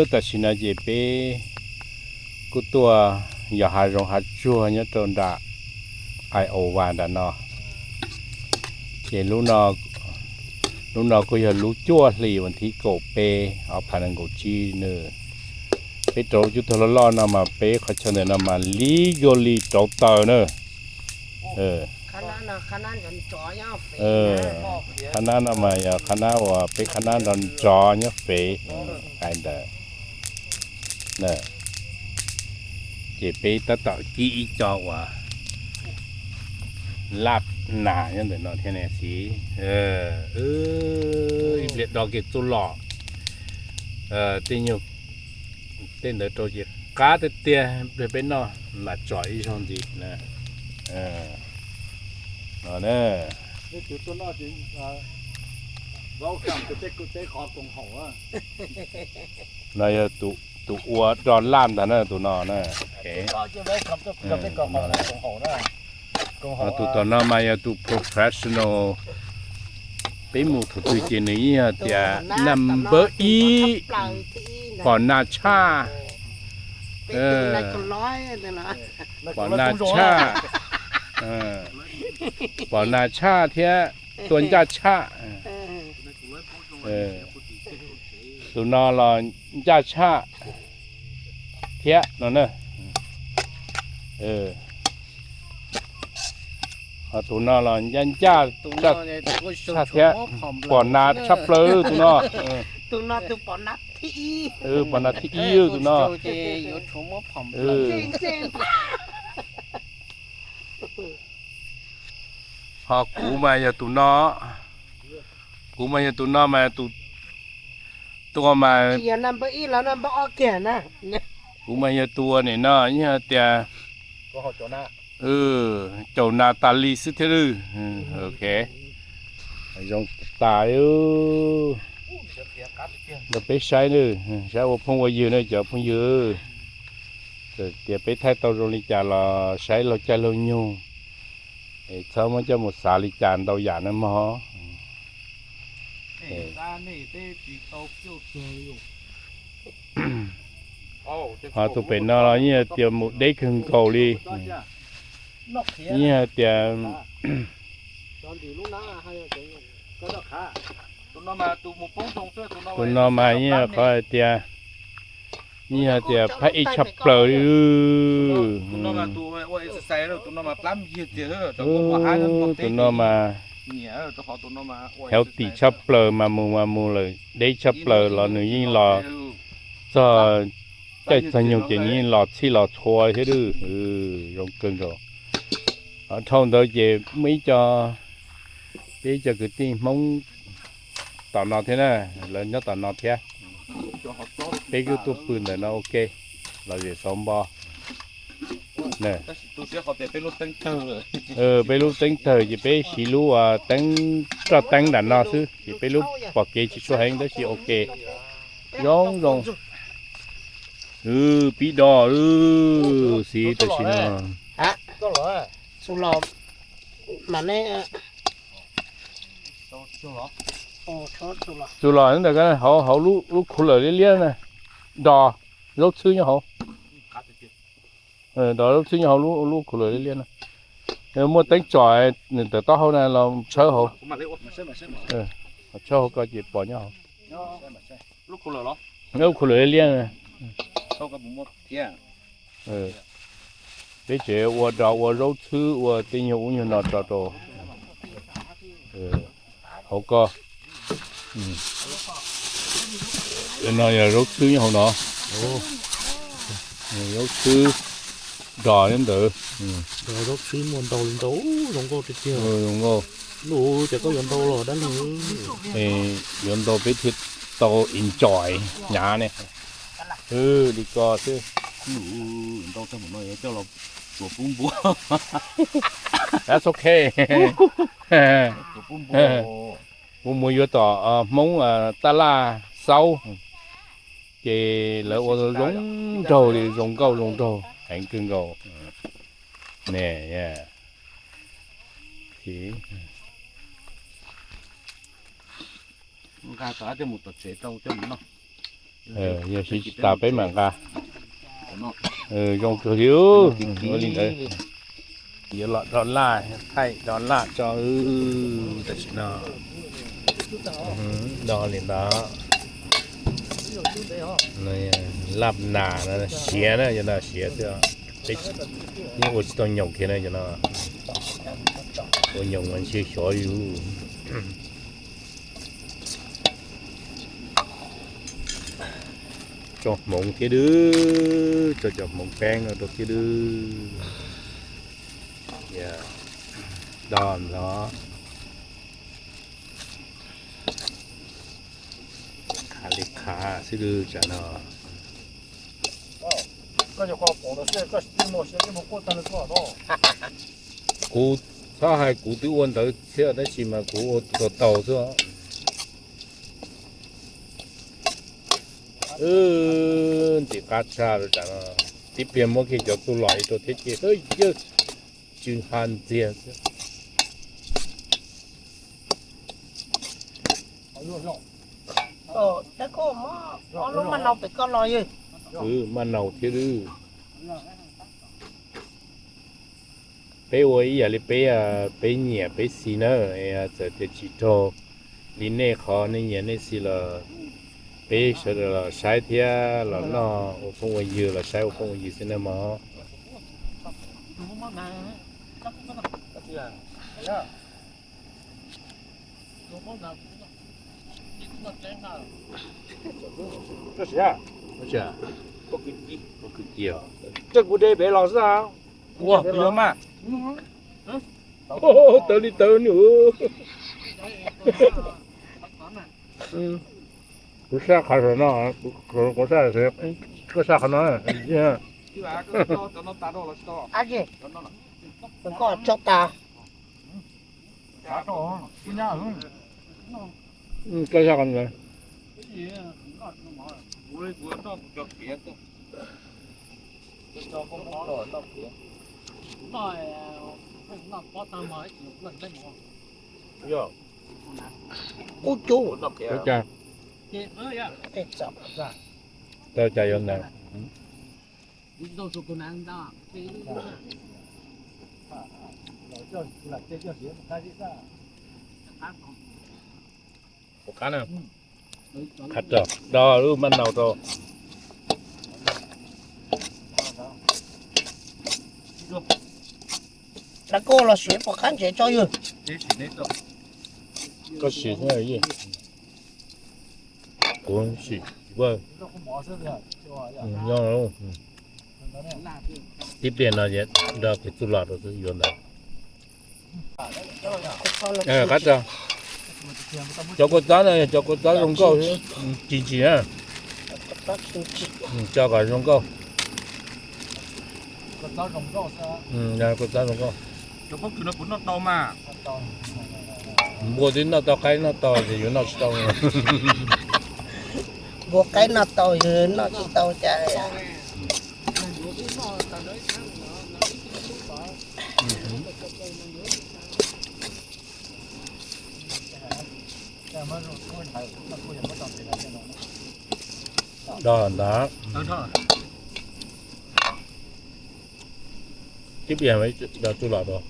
Tam sim no ces peb kuj tuaj yos hav zoov hav tsuag nyob rau nram Iowa nram no. Ces lub no, lub no kuj yog lub cuaj hlis vas thib kaum peb ob phav nees nkaum tsib na. Peb rauv cov tuag loj loj no mas peb qhov chaw ntawm no mas legally rauv taws na. Qhab nab no mas yog qhab nab uas peb qhab nab nrov nrov nyob fev, hais ntawd. Ces peb tab tom kib ib co uas laj nas nyob ntawm no thiab ne xwb. Ib pliag do kiag txuj lom tej nyuag tej ntawd rau ces qab tiag tiag, pliag peb noj mas tsom ib zaug ntxiv na. No na. No yog tus ua do laj ntag na, tus no na. Tus tom no mas yog tus professional. Peb mus thaum twg ces nws yeej yog tias number ib, pom nas tshaj, pom nas tshaj, pom nas tshaj thiab tua ncaj tshaj. Tus no los ncaj tshaj thiab no na. Ho tus no los ncaj ncaj tshaj thiab, pom nas tshaj plaws tus no. Pom nas thib ib tus no. Ho kuv mas yog tus no, kuv mas yog tus no mas tus, tus mas, kuv mas yog tus ua nim no yeej tias caum nas tas li xwb thiab lawm. Ok, zoo tas. Nrog peb saib, saib ua phooj ua ywg na cov phooj ywg. Txawm tias peb thaij tau zoo li cas los saib laug caij laug nyoog, es txhob muab coj mus xav li cas ntau yam na mog. Ho tus pem no los yeej tias mus deb kawg nkaus li, yeej tias tus no mas yeej qhov hais tias, yeej hais tias phab ib tshaj plaws li. Tus no mas healthy tshaj plaws mas mus mas mus lawm, deb tshaj plaws los nws yeej los txog caij txog nyoog ces nws yeej los txhij los txhua thiab. Zoo kawg nkaus. Dhau ntawd ces muaj ib co, peb ib co kwv tij Hmoob tom no thiab na, lawv nyob tom no thiab. Peb kuj tuaj pw ntawm no ua ke, lom zem xauv npo. Peb lub teeb tawg ces peb siv lub teeb, roj teeb nram no xwb ces peb lub pom kev tsis tshua heev tab sis ua ke zoo zoo. Pib do xwb tam sim no. Txug los ntawm hauv, hauv lub khu lawm liab liab na, do zaub txhwb nyob hauv. Do zaub txhwb nyob hauv lub khu lawm liab liab na. Muaj teeb tsom nws tawm taub hau na los tshawb hauv. Tshawb hauv ko ces pom nyob hauv. Lub khu lawm liab liab na. Peb tseem ua do ua zaub txhwb ua tej nyuag ub nyuag no tso rau hauv ko. No yog zaub txhwb nyob hauv no. Zaub txhwb, do nyob ntawd. Zaub txhwb muaj ntau li ntau, zoo nkauj tiag tiag. Zoo nkauj. Luj ces koj yuav ntau los dab laug. Yuav ntau peb thiaj tau enjoy hnyav ne. Li ko xwb. Ntau tag mus no yuav coj los tsuav pub npua. That's okay. Tsuav pub npua. Kuv mus yuav tom Hmoob taj laj xaub, ces lawv ua zoo nraug li, zoo nkauj zoo nraug heev kawg nkaus. Ne, nqa tom tsev tau coj mus noj. Yog siv tsis tas peb mam nqa. Zoo kawg li. Ua li ntawd, yuav los do laj, thaij do laj tso. Tam sim no do li ntawd. Laj nas no siav na, yog no siav xwb. Yeej ua tsis tau nyoos kiag na cov no. Ua nyoos mas ntshe xyov yus. Tso hmoov thiab dwb, tso cov hmoov peeb no rau thiab dwb. Do ntawd. Khav li khav xwb dwb tsam no. Kuv txhob hais kuv twb ua ntawd thiab tab sis mas kuv ua tau tau xwb. Ntim qab tshaj rau tsam no. Tib pliag muab kiag cov txuj lom rau thiab ces yawg tsw ha ntxiag xwb. Maj naus pem koj los yog. Maj naus thiab dwb. Peb ua ib yam li peb, peb nyiam peb xis na, txawm tias tsis raug li nej qhov nej nyiam nej xis los peb sawv daws los saib thiab los noj ua phooj ua ywg, los saib ua phooj ua ywg xwb na mog. Koj siab? Koj siab? Koj kwv tij os. Koj kwv tij os. Tej kuv de pem los xwb. Ua, kuv yuav mas. Tawv li tawv nws. Kuv saj qhov no, kuv saj, koj saj qhov no. Koj tso tas. Koj saj qhov no. Ub cub. Tau cas yuav ntawd. Qab na, qab rau, do lub maj nau rau. Rau koj los siv puas qab ntsev tso yog. Koj siv xwb, kuv sim vaj. Tib pliag no nrog kev txuj lom rau yuav ntawd. Qab tso, cov kua txob no yog cov kua txob zoo nkauj, tsis ntsim na. Tso kom zoo nkauj. Kua txob zoo nkauj. Npua twb noj tau qaib noj tau ces yuav noj tsis tau. Npua qaib noj tau yus noj tsis tau cas. Do ntawd. Tib pliag do tsuj lom rau.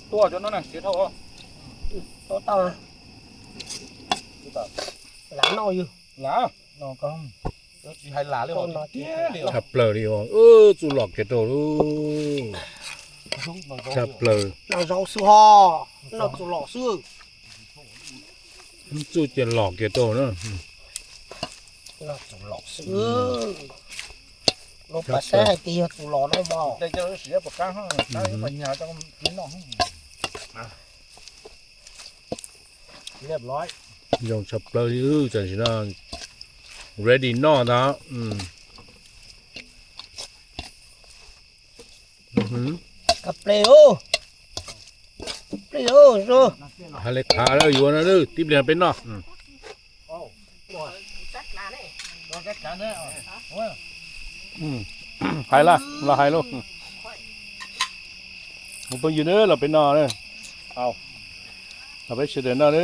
Tua cov no na, siav dhau. Lam noj yog. Lam, tsis hais lam li, tshaj plaws li, tsuj lom kiag rau lub. Tshaj plaws. Noj zaub xwb ho, noj tsuj lom xwb. Tsuj ces lom kiag rau na. Noj tsuj lom xwb. Lub pas saib hais tias yog tsuj lom no mas. Zoo tshaj plaws li, tam sim no ready noj ntag. Kab pleg, pleg zoo. Hais li khav lawm yuav no tib pliag peb noj. Hais lawm, los hais lauj. Phooj ywg na, los peb no, los peb sawv daws no na.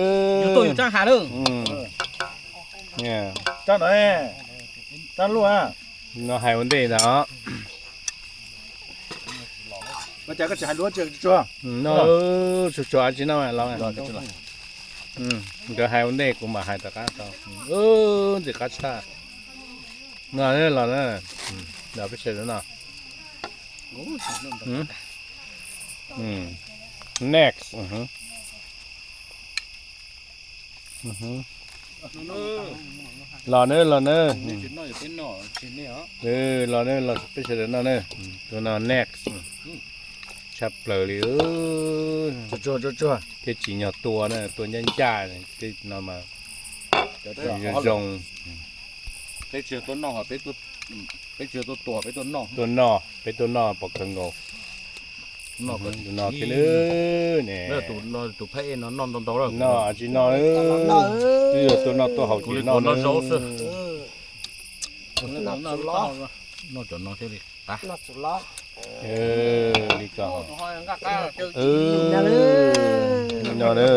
No hais ua ntej ntag. No tsuag tsuag tsis no los. Nkawd hais ua ntej kuv mam hais tom qab tau. Ntxim qab tshaj. No los na, los peb sawv daws no. Next. Los na, los na. Los na, los peb sawv daws no na. Tus no next. Tshaj plaws li. Thiab tsis nyog tua na, tua ncaj ncaj tej no mas zoo zoo. Tua noj, peb tuaj noj pom kawg nkaus. Tus no thiab ne. No tsis no, twb yog tua noj tua haus ces no na. Li ko. No na.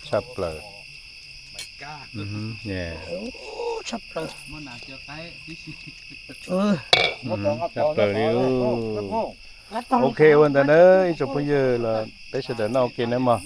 Tshaj plaws. Tshaj plaws li. Ok, ua ntawd na ib tsoom phooj ywg, los peb sawv daws noj ua ke na mog.